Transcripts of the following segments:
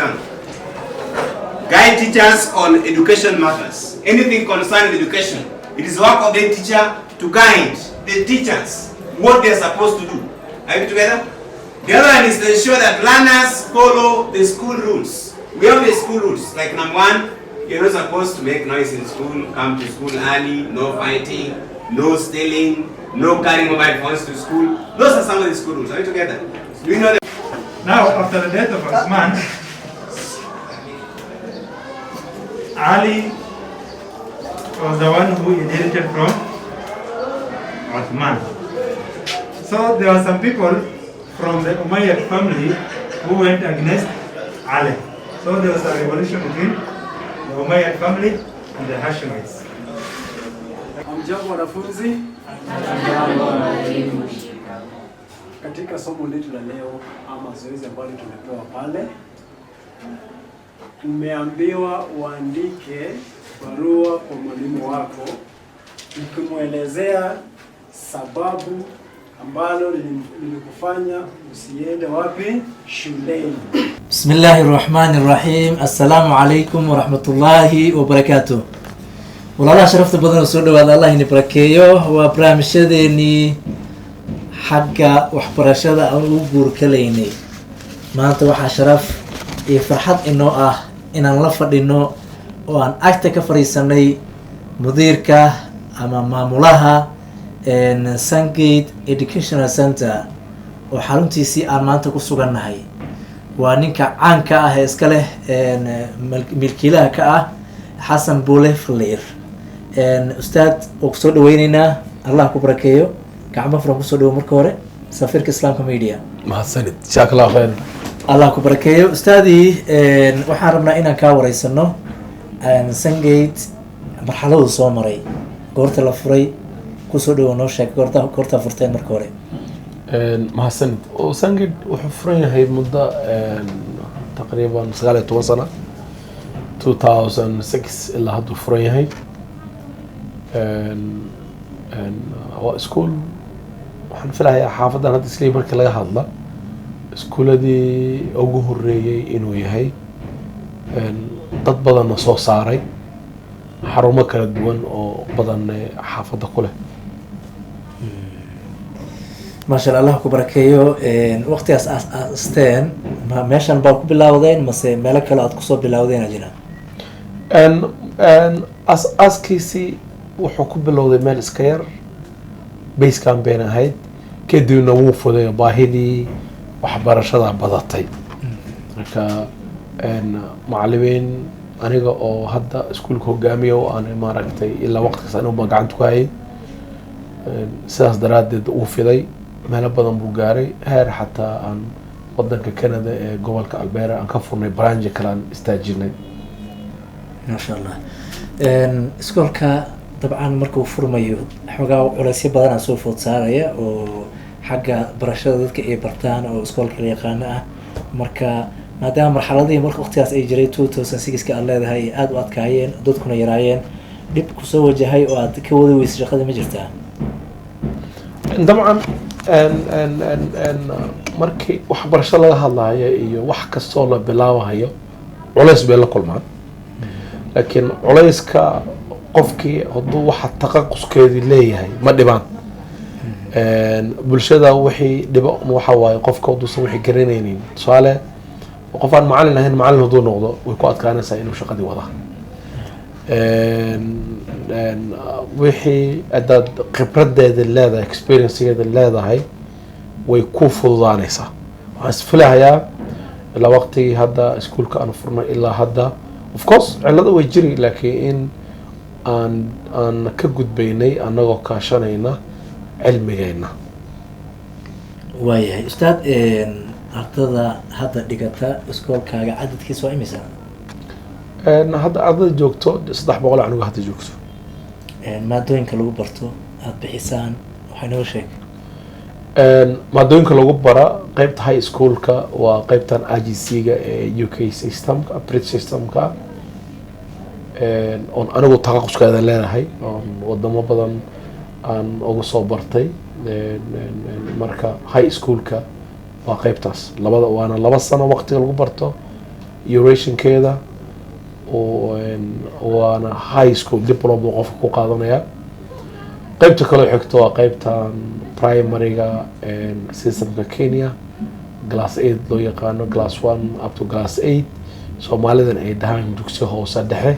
tongue. Guide teachers on education matters. Anything concerning education, it is work of the teacher to guide the teachers what they are supposed to do. Are we together? The other one is to ensure that learners follow the school rules. We have the school rules. Like number one, you're not supposed to make noise in school, come to school early, no fighting, no stealing, no carrying mobile phones to school. Those are some of the school rules. Are we together? Do you know the Now, after the death of Uthman, Ali was the one who inherited from Uthman. So there were some people from the Umayyad family who went against Ali. So there was a revolution between the Umayyad family and the Hashemites. Hamjambo wanafunzi. Katika somo letu la leo ama zoezi ambalo tumepewa pale, umeambiwa uandike barua kwa mwalimu wako ukimwelezea sababu ambalo lilikufanya usiende wapi shuleni. بسم الله الرحمن الرحيم، السلام عليكم ورحمة الله وبركاته. Walaalaha sharafta badan oo soo dhawaada, Allah ini barakeeyo. Waa barnaamijyadeenii xagga waxbarashada aan ugu guurkalaynay. Maanta waxaa sharaf iyo farxad inoo ah inaan la fadhino oo aan agta ka fadhiisanay mudiirka ama maamulaha Sungate Educational Center oo xaruntiisii aan maanta ku sugannahay. Waa ninka caanka ah ee iska leh, milkiilaha ka ah, Xasan Buule Faliir. Ustaad, oo kusoo dhaweyneynaa, Allah ku barakeeyo. Gacmo furan kusoo dhawo marka hore Safiirka Islaamka Media. Mahadsanid, jazaak Allah khayr. Allah ku barakeeyo, ustaadii. Waxaan rabnaa inaan kaa wareysano Sungate marxaladuu soo maray, goorta la furay. Kusoo dhawo, noo sheeg goortaa furteen marka hore. Mahadsanid. Oo Sungate wuxuu furan yahay muddo taqriiban 19 sano, 2006 ilaa hadduu furan yahay. Waa iskuul waxaan filayaa xaafadan hadda islii markii laga hadla iskuuladii ugu horeeyey inuu yahay, dad badanna soo saaray, xarumo kala duwan oo badan xaafadda ku leh. Maasha Allah, Allah ku barakeeyo. Waqtigaas aas aasteen, ma meeshan baa ku bilowdeen mase meelo kale aad kusoo bilowdeen jira? As-aaskiisii wuxuu ku bilowday meel iska yar, basecamp bayna ahayd. Kadibna wuu fuday, baahidii waxbarashada badatay. Marka macalimiin, aniga oo hadda iskuulka hogaamiya oo aan maaragtay ilaa waqti kasta anigu baan gacanta ku hayay. Sidaas daraaddeed wuu fiday, meelo badan buu gaaray, heer xataa aan wadanka Canada ee gobolka Alberta aan ka furnay branch kale, aan istaajinay. Maasha Allah. Iskoolka dabcan markuu furmayo xoogaa culeysyo badan aa soo food saaraya oo xagga barashada dadka ay bartaan oo iskoolka la yaqaano ah. Marka maadaama marxaladihii marka waqtigaas ay jiray 2006-ka aad leedahay ay aada u adkaayeen, dadkuna yaraayeen, dhib kusoo wajahay oo aad ka wadi weysay shaqada ma jirtaa? Dabcan, markii waxbarasho laga hadlayo iyo wax kastoo la bilaabahayo, culays bay la kulmaan. Laakiin culayska qofkii hadduu waxa taqaquskeedii leeyahay ma dhibaan bulshada. Wixii dhibo waxa waaye qofka hadduusan wixii garanaynin. Tusaale, qof aan macalin ahayn macalin hadduu noqdo, way ku adkaanaysaa inuu shaqadii wada. Wixii haddaad khibradeeda leedahay, experiencegeeda leedahay, way ku fududaanaysaa. Waxaan isfilahayaa ilaa waqtigii hadda iskuulka aan furnay ilaa hadda, of course cillado way jiri, laakiin in aan ka gudbaynay annagoo kaashanayna cilmigeenna. Waayahay, ustaad. Ardada hadda dhigata iskoolkaaga cadadkiisa waa imisa? Hadda ardada joogto 300 anuga hadda joogto. Maadooyinka lagu barto aada bixisaan waxay noo sheeg. Maadooyinka lagu bara qeybta high schoolka waa qeybtan IGC-ga ee UK systemka, British systemka, oon anigu taqaquskeeda leedahay, oon wadamo badan aan ugu soo bartay. Marka high schoolka waa qeybtaas labada, waana 2 sano waqtiga lagu barto. Durationkeeda waana high school diploma buu qofka ku qaadanaya. Qeybta kaloo xigto waa qeybtan primaryga, systemka Kenya class 8 loo yaqaano, class 1 up to class 8. Soomaalidan ay dhahaan dugsi hoose dhexe,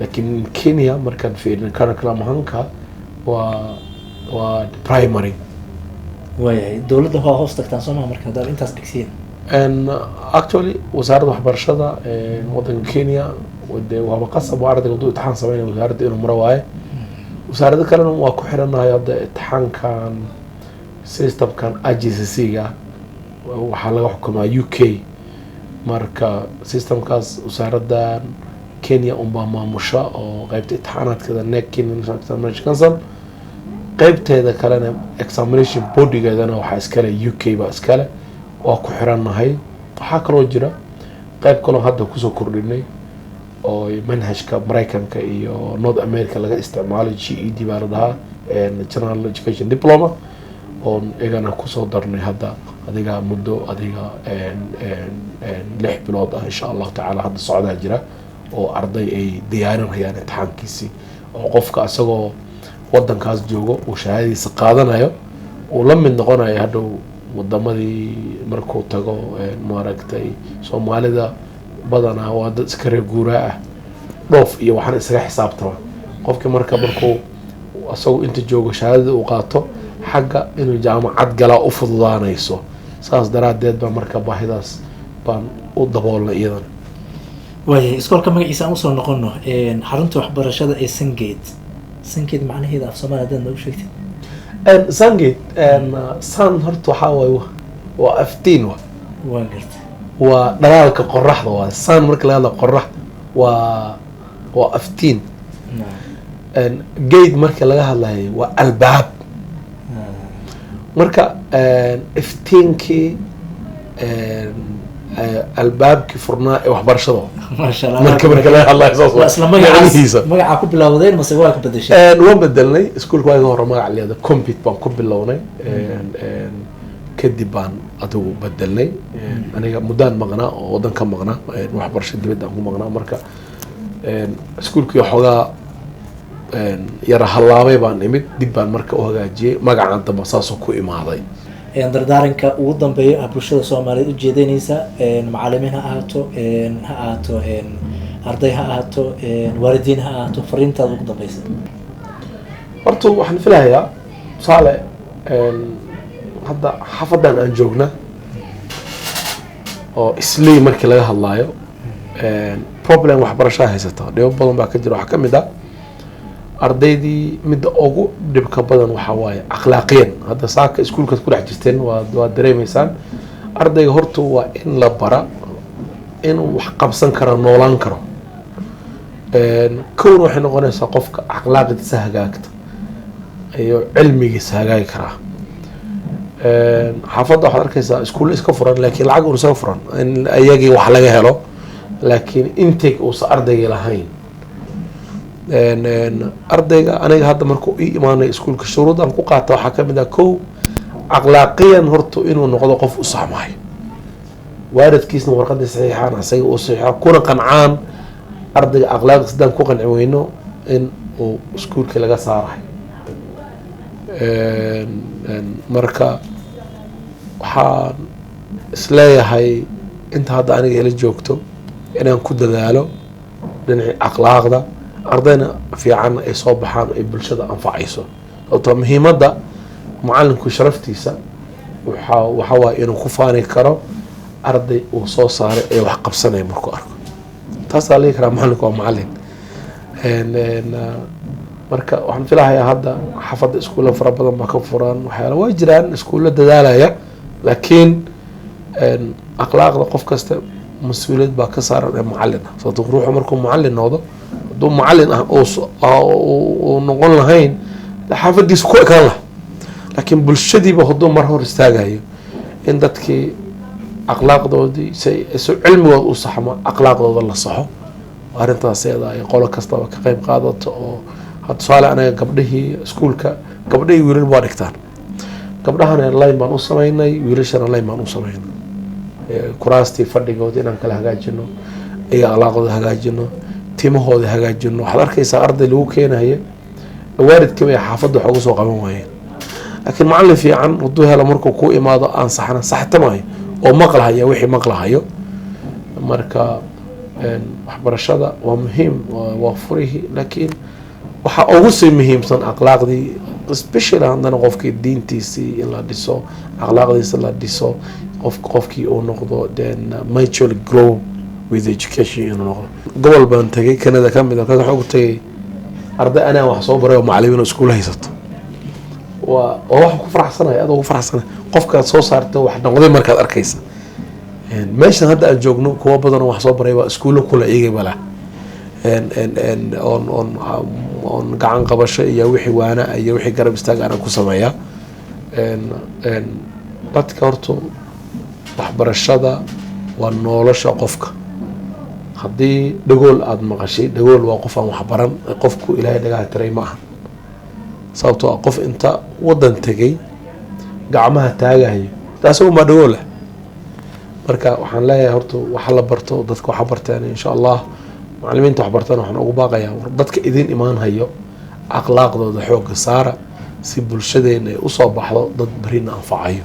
laakiin Kenya markaan fiirin curriculum ahaanka waa primary. Waayahay, dowladda waa hoos tagtaan soo maha marka haddaad intaas dhigsiin? Actually, wasaaradda waxbarashada wadanka Kenya dee waaba qasab, waa ardayga hadduu imtixaan sameynaya wasaaradda inuu maro waaye. Wasaarado kalena waa ku xiranahay. Hadda imtixaankan systemkan IGCSE-ga waxaa laga xukumaa UK. Marka systemkaas wasaaraddan Kenya unbaa maamusha oo qeybta imtixaanaadkeeda KNEC, Kenya National Examination Council. Qeybteeda kalena, examination bodygeedana, waxaa iskale UK baa iskale, waa ku xirannahay. Waxaa kaloo jira qeyb kaloo hadda kusoo kordhinay oo manhajka Maraykanka iyo North America laga isticmaalo, GED baa la dhahaa, General Education Diploma, oon iyagana kusoo darnay hadda. Adiga muddo adiga 6 bilood ah, insha Allahu tacaala, hadda socdaa jira oo arday ay diyaarinayaan imtixaankiisii, oo qofka isagoo wadankaas joogo uu shahaadadiisa qaadanayo, uu la mid noqonayo hadhow wadamadii markuu tago. Maaragtay, Soomaalida badanaa waa dad iska reer guuraa ah, dhoof iyo waxaan isaga xisaabtama. Qofkii marka markuu isagu inta joogo shahaadada uu qaato, xagga inuu jaamacad galaa u fududaanayso. Saas daraaddeed baa marka baahidaas baan u daboolnay iyadana. Waayahay, iskoolka magaciisa aan usoo noqono, xarunta waxbarashada ee Sangate. Sangate macnaheeda af Soomaali haddaad noogu sheegtid? Sangate, sun horta waxaa waaye waa aftiin wa. Waa gartay. Waa dhalaalka qoraxda. Waa sun marka laga hadla qorax, waa aftiin. Gate marka laga hadlayo waa albaab. Marka iftiinkii albaabkii furnaa ee waxbarashada. Maasha Allah. Marka laga hadlayo saas waa isla magacaas macnihiisa. Magacaa ku bilowdeen mase waa ka bedeshay? Waan bedelnay. Iskuulka waaga hore magac leeda Compit baan ku bilownay. Kadib baan adigu bedelnay. Aniga muddaan maqnaa oo wadan ka maqnaa, waxbarasho dibadda aan ku maqnaa. Marka iskuulkii xoogaa yara hallaabay baan imid, dib baan marka u hagaajiyey. Magacan dambe saasoo ku imaaday. Dardaaranka ugu dambeeya ah bulshada Soomaaliyeed u jeedinaysa, macalimiin ha ahaato, ha ahaato arday, ha ahaato waalidiin, ha ahaato, fariintaada ugu dambeysa? Horta waxaan filayaa, tusaale, hadda xafadan aan joogna oo Islii markii laga hadlaayo, problem waxbarashaa haysata, dhibo badan baa ka jira. Waxaa ka mid ah ardaydii, midda ugu dhibka badan waxaa waaye akhlaaqiyan. Hadda saaka iskuulkaad ku dhex jirteen, waad dareemeysaan. Ardayga horta waa in la bara inuu wax qabsan karo, noolaan karo. Kowna waxay noqonaysaa qofka akhlaaqdiisa hagaagta iyo cilmigiisa hagaagi karaa. Xaafadda waxaad arkaysaa iskuulle iska furan, laakiin lacag un isaga furan in iyagii wax laga helo, laakiin intake uusa ardaygii lahayn. Ardayga aniga hadda markuu ii imaanay iskuulka, shuruudan ku qaata waxaa kamid ah, kow, akhlaaqiyan horta inuu noqdo qof u saxmaayo, waalidkiisna warqadii saxiixaan, asaga uu saxiixo, kuna qancaan. Ardayga akhlaaqdiis haddaan ku qanci weyno, in uu iskuulkii laga saarayo. Marka waxaan isleeyahay inta hadda aniga ila joogto inaan ku dadaalo dhinacii akhlaaqda, ardayna fiican ay soo baxaan, ay bulshada anfacayso. Sababtoo muhiimadda macalinku sharaftiisa waxaa waaye inuu ku faani karo arday uu soo saaray ee wax qabsanaya markuu arko. Taasaa la dhihi karaa macalinku waa macalin. Marka waxaan filahayaa hadda xaafadda iskuulla fara badan baa ka furan, waxyaala waa jiraan, iskuulla dadaalaya, laakiin akhlaaqda qof kasta mas-uuliyad baa ka saaran ee macalin ah. Sababto ruuxu markuu macalin noqdo, hadduu macalin ah uu noqon lahayn, xaafadiisa ku ekaan laha, laakiin bulshadiiba hadduu mar hor istaagayo, in dadkii akhlaaqdoodii si cilmigooda u saxmo, akhlaaqdooda la saxo. Arrintaas iyada ay qolo kastaba ka qayb qaadato. Oo had tusaale anaga gabdhihii iskuulka, gabdhihii wiilal waa dhigtaan. Gabdhahana line baan u sameynay, wiilashana line baan u sameynay. Kuraastii fadhigood inaan kala hagaajino. Iyaga akhlaaqdooda hagaajino, timahooda hagaajino. Waxaad arkaysaa arday lagu keenayo waalidkiiba ay xaafadda wax uga soo qaban waayeen, laakiin macallin fiican hadduu helo, markuu ku imaado aan saxna saxtamayo oo maqlahaya wixii maqlahayo. Marka waxbarashada waa muhiim, waa furihii, laakiin waxaa ugu sii muhiimsan akhlaaqdii, especially haddana qofkii diintiisii in la dhiso, akhlaaqdiisa la dhiso, qofkii uu noqdo then mutually grow with education inuu noqdo. Gobol baan tegay Canada ka mid ah, waxaan ugu tegay arday anaa wax soo baray oo macallimiin oo iskuul haysato. Waa wax ku faraxsanahay, aad ugu faraxsanahay qofkaad soo saartay wax noqday markaad arkaysa. Meeshan hadda aan joogno kuwa badan oo wax soo baray baa iskuulo kula iyaga bala oon gacan qabasho iyo wixii waana iyo wixii garab istaag aanan ku sameeyaa. Dadka horta waxbarashada waa nolosha qofka. Haddii dhagool aada maqashay, dhagool waa qof aan waxbaran. Qofku Ilaahay dhagaha tiray ma aha, sababtoo ah qof inta wadan tegay gacmaha taagahayo taasi umaa dhagool ah. Marka waxaan leeyahay horta waxa la barto, dadka waxa barteen, insha Allah macalimiinta wax bartaan, waxaan ugu baaqayaa war dadka idin imaan hayo akhlaaqdooda xoogga saara, si bulshadeena ay usoo baxdo dad berina anfacayo.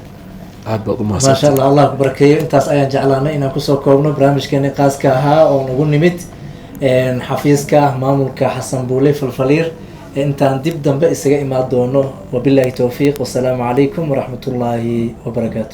Aad baad u Maasha mahadsantahay. Allah, Allah ku barakeeyo. Intaas ayaan jeclaanay inaan kusoo koobno barnaamijkeeni qaaska ahaa oo nagu nimid xafiiska maamulka Xasan Buule Falfaliir. Intaan dib dambe isaga imaan doono, wabillahi towfiiq, wasalaamu calaykum waraxmatullaahi wabarakaatu.